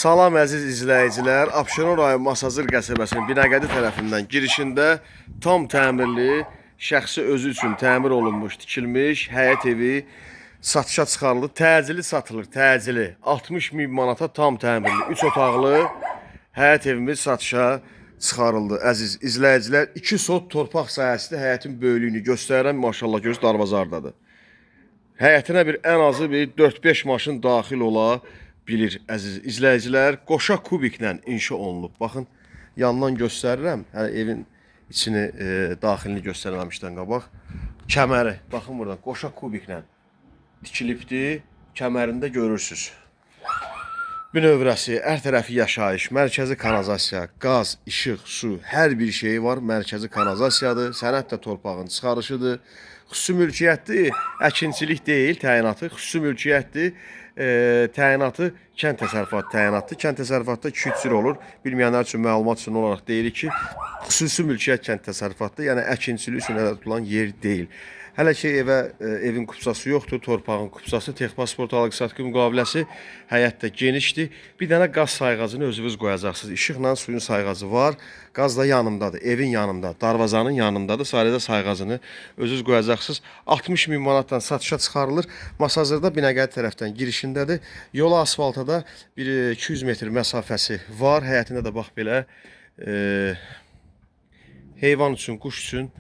Salam əziz izləyicilər. Abşeron rayon Masazır qəsəbəsinin Binəqədi tərəfindən girişində tam təmirli, şəxsi özü üçün təmir olunmuş, tikilmiş həyət evi satışa çıxarıldı. Təcili satılır, təcili. 60 min manata tam təmirli, 3 otaqlı həyət evimiz satışa çıxarıldı. Əziz izləyicilər, 2 sot torpaq sahəsində həyətin böyüklüyünü göstərirəm. Maşallah görürsüz darvaza hardadır. Həyətinə bir ən azı bir 4-5 maşın daxil ola bilir əziz izləyicilər. Qoşa kubiklə inşa olunub. Baxın, yandan göstərirəm. Hələ evin içini, daxilini göstərməmişdən qabaq. Kəməri, baxın buradan qoşa kubiklə tikilibdir. Kəmərində görürsüz. Bünövrəsi, hər tərəfi yaşayış, mərkəzi kanalizasiya, qaz, işıq, su, hər bir şeyi var. Mərkəzi kanalizasiyadır, sənəd də torpağın çıxarışıdır. Xüsusi mülkiyyətdir, əkinçilik deyil təyinatı, xüsusi mülkiyyətdir. Təyinatı kənd təsərrüfatı təyinatıdır. Kənd təsərrüfatda 2-3 cür olur. Bilməyənlər üçün məlumat üçün olaraq deyirik ki, xüsusi mülkiyyət kənd təsərrüfatıdır, yəni əkinçilik üçün nəzərdə tutulan yer deyil. Hələ ki evə evin kupçası yoxdur, torpağın kupçası, texpasport alqı-satqı müqaviləsi, həyət də genişdir. Bir dənə qaz sayğacını özünüz qoyacaqsınız. İşıqla suyun sayğacı var. Qaz da yanındadır, evin yanında, darvazanın yanındadır. Sadəcə sayğacını özünüz qoyacaqsınız. 60 min manatdan satışa çıxarılır. Masazırda Binəqədi tərəfdən girişindədir. Yola asfalta da bir 200 metr məsafəsi var. Həyətində də bax belə heyvan üçün, quş üçün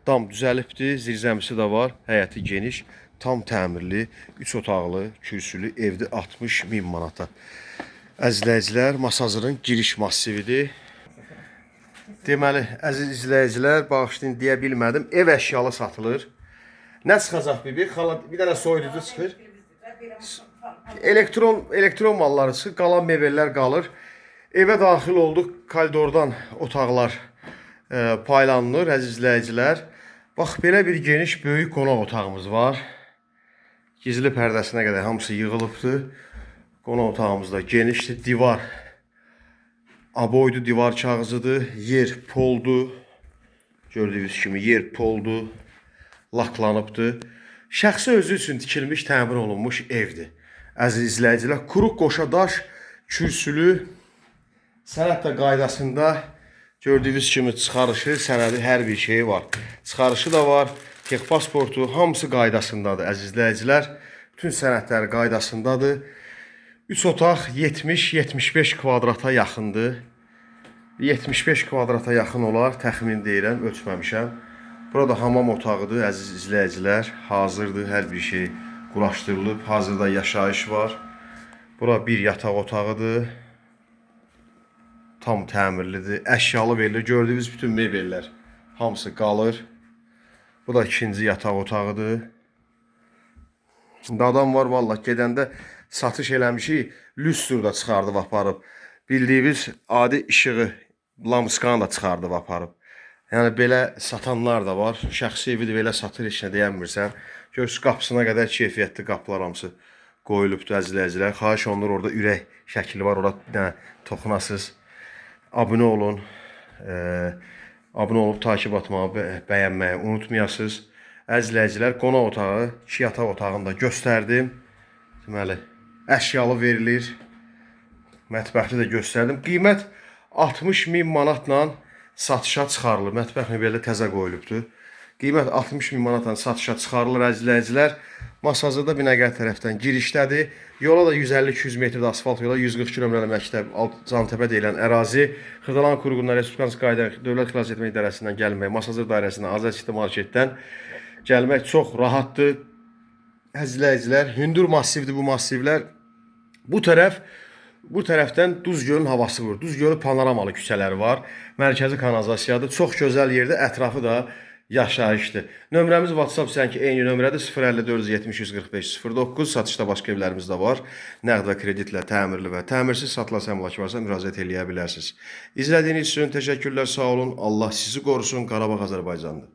dam düzəlibdir, zirzəmisi də var, həyəti geniş, tam təmirli, 3 otaqlı, kürsülü evdir 60 min manata. Əziz izləyicilər, Masazırın giriş massividir. Deməli, əziz izləyicilər, bağışlayın deyə bilmədim. Ev əşyalı satılır. Nə çıxacaq bibi? Xala, bir dənə soyuducu çıxır. Elektron malları çıxır, qalan mebellər qalır. Evə daxil olduq, koridordan otaqlar paylanılır əziz izləyicilər. Bax belə bir geniş, böyük qonaq otağımız var. Gizli pərdəsinə qədər hamısı yığılıbdır. Qonaq otağımız da genişdir. Divar aboydu, divar kağızıdır. Yer poldur. Gördüyünüz kimi yer poldur. Laklanıbdır. Şəxsi özü üçün tikilmiş, təmir olunmuş evdir. Əziz izləyicilər, kuru qoşa daş, kürsülü, sənəd də qaydasında gördüyünüz kimi çıxarışı, sənədi, hər bir şeyi var. Çıxarışı da var, texpasportu, hamısı qaydasındadır əziz izləyicilər. Bütün sənədləri qaydasındadır. 3 otaq 70-75 kvadrata yaxındır. 75 kvadrata yaxın olar, təxmin deyirəm, ölçməmişəm. Burada hamam otağıdır, əziz izləyicilər. Hazırdır, hər bir şey quraşdırılıb. Hazırda yaşayış var. Bura bir yataq otağıdır. Tam təmirlidir. Əşyalı verilir. Gördüyünüz bütün mebellər hamısı qalır. Bu da ikinci yataq otağıdır. İndi adam var vallah gedəndə satış eləmişik, lüstr da çıxardıb aparıb. Bildiyiniz adi işığı, lamskanı da çıxardıb aparıb. Yəni belə satanlar da var. Şəxsi evi də belə satır, heç nə deyəmirsən. Görürsüz qapısına qədər keyfiyyətli qapılar hamısı qoyulubdur əziz izləyicilər. Xahiş olunur orada ürək şəkli var, ora bir dənə toxunasız. Abunə olun. Abunə olub takip atmağı, bəyənməyi unutmayasınız. Əziz izləyicilər, qonaq otağı, iki yataq otağını da göstərdim. Deməli, əşyalı verilir. Mətbəxli də göstərdim. Qiymət 60 min manatla satışa çıxarılır. Mətbəx mebeli təzə qoyulubdur. Qiymət 60 min manatla satışa çıxarılır əziz izləyicilər. Masazırda Binəqədi tərəfdən girişdədir. Yola da 150-200 metrdə asfalt yola, 142 nömrəli məktəb, Cantəpə deyilən ərazi. Xırdalan Qurğunlar Respublikanın Qayda Dövlət Xilas Etmə İdarəsindən gəlmək, Masazır dairəsindən, Azər City Marketdən gəlmək çox rahatdır. Əziz izləyicilər, hündür massivdir bu massivlər. Bu tərəfdən Duz Gölün havası vurur. Duz Gölü panoramalı küçələri var. Mərkəzi kanalizasiyadır. Çox gözəl yerdə, ətrafı da yaşayışdır. Nömrəmiz WhatsApp sənki eyni nömrədir. 054 70 145 09. Satışda başqa evlərimiz də var. Nəqd və kreditlə təmirli və təmirsiz satılan əmlak varsa müraciət eləyə bilərsiniz. İzlədiyiniz üçün təşəkkürlər, sağ olun. Allah sizi qorusun. Qarabağ Azərbaycandır.